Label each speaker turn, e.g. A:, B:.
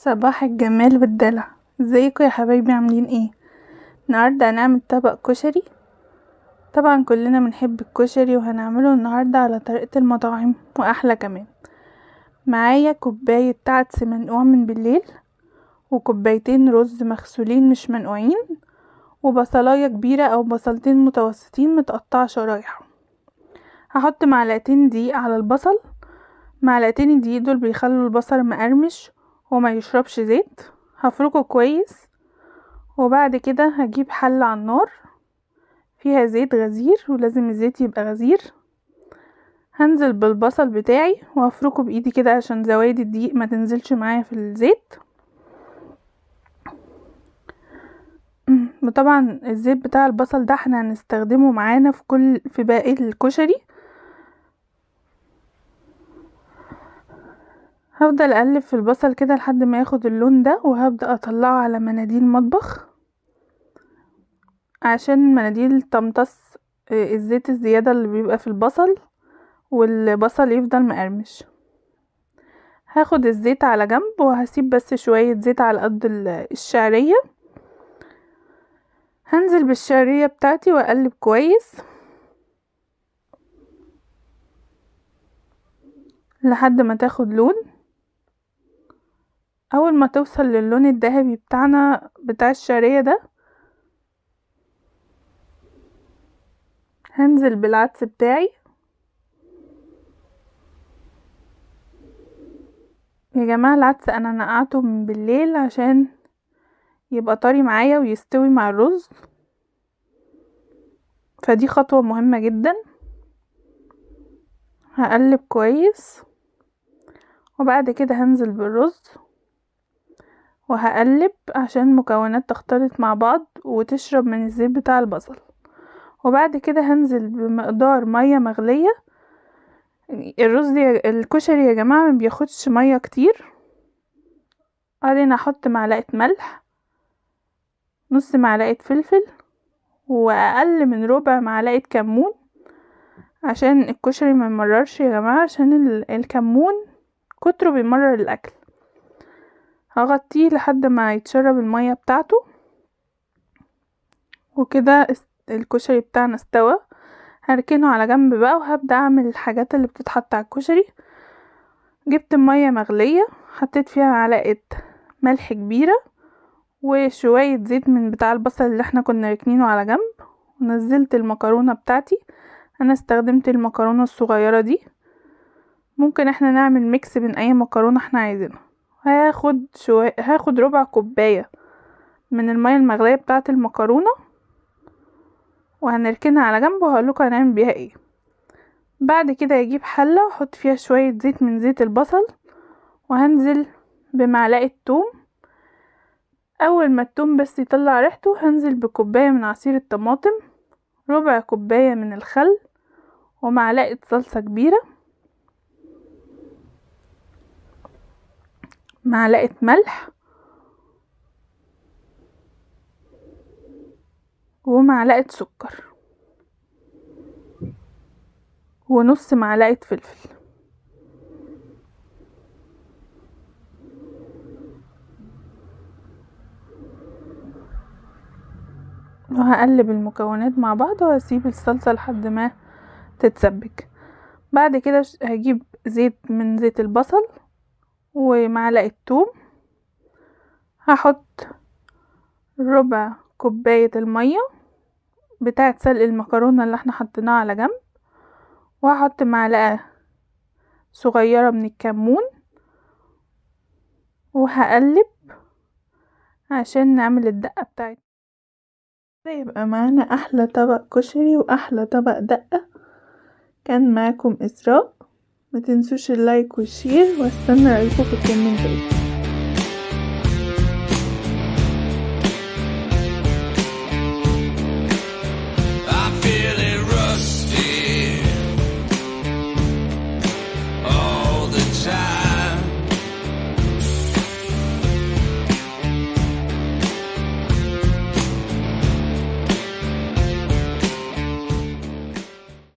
A: صباح الجمال والدلع. ازيكم يا حبايبي؟ عاملين ايه؟ النهارده هنعمل طبق كشري. طبعا كلنا بنحب الكشري، وهنعمله النهارده على طريقه المطاعم واحلى كمان. معايا كوباية عدس منقوع من بالليل، وكوبايتين رز مغسولين مش منقوعين، وبصلايه كبيرة او بصلتين متوسطين متقطعه شرايح. هحط معلقتين دقيق على البصل. معلقتين الدقيق دول بيخلوا البصل مقرمش وما يشربش زيت. هفركه كويس، وبعد كده هجيب حلة على النار فيها زيت غزير، ولازم الزيت يبقى غزير. هنزل بالبصل بتاعي وهفركه بايدي كده عشان زوايد الدقيق ما تنزلش معايا في الزيت. وطبعا الزيت بتاع البصل ده احنا هنستخدمه معانا في باقي الكشري. هفضل اقلب في البصل كده لحد ما ياخد اللون ده، وهبدأ اطلعه على مناديل مطبخ عشان المناديل تمتص الزيت الزيادة اللي بيبقى في البصل، والبصل يفضل مقرمش. هاخد الزيت على جنب، وهسيب بس شوية زيت على قد الشعرية. هنزل بالشعرية بتاعتي واقلب كويس لحد ما تاخد لون. اول ما توصل للون الذهبي بتاعنا بتاع الشعرية ده، هنزل بالعدس بتاعي. يا جماعة العدس انا نقعته من بالليل عشان يبقى طري معايا ويستوي مع الرز، فدي خطوة مهمة جدا. هقلب كويس، وبعد كده هنزل بالرز وهقلب عشان المكونات تختلط مع بعض وتشرب من الزيت بتاع البصل. وبعد كده هنزل بمقدار مية مغلية. الرز الكشري يا جماعة ما بياخدش مية كتير. بعدين هحط معلقة ملح، نص معلقة فلفل، واقل من ربع معلقة كمون عشان الكشري ما يمررش يا جماعة، عشان الكمون كتره بيمرر الاكل. هغطيه لحد ما يتشرب المية بتاعته. وكده الكشري بتاعنا استوى. هركنه على جنب بقى، وهبدأ اعمل الحاجات اللي بتتحط على الكشري. جبت مية مغلية، حطيت فيها معلقة ملح كبيرة وشوية زيت من بتاع البصل اللي احنا كنا راكنينه على جنب، ونزلت المكرونة بتاعتي. انا استخدمت المكرونة الصغيرة دي، ممكن احنا نعمل mix بين اي مكرونة احنا عايزينها. هاخد ربع كوباية من المية المغلية بتاعة المكرونة، وهنركنها على جنب وهقولكوا هنعمل بيها ايه. بعد كده هجيب حلة واحط فيها شوية زيت من زيت البصل، وهنزل بمعلقة توم. اول ما التوم بس يطلع ريحته، هنزل بكوباية من عصير الطماطم، ربع كوباية من الخل، ومعلقة صلصة كبيرة، معلقة ملح، ومعلقة سكر، ونص معلقة فلفل. وهقلب المكونات مع بعض، وهسيب الصلصة لحد ما تتسبك. بعد كده هجيب زيت من زيت البصل ومعلقة توم. هحط ربع كوباية المية بتاعة سلق المكرونة اللي احنا حطيناها على جنب، وهحط معلقة صغيرة من الكمون، وهقلب عشان نعمل الدقة بتاعتنا. يبقى معانا احلى طبق كشري واحلى طبق دقة. كان معاكم اسراء. ما تنسوش ال like وال share، واستنى رايكم في الكومنتات.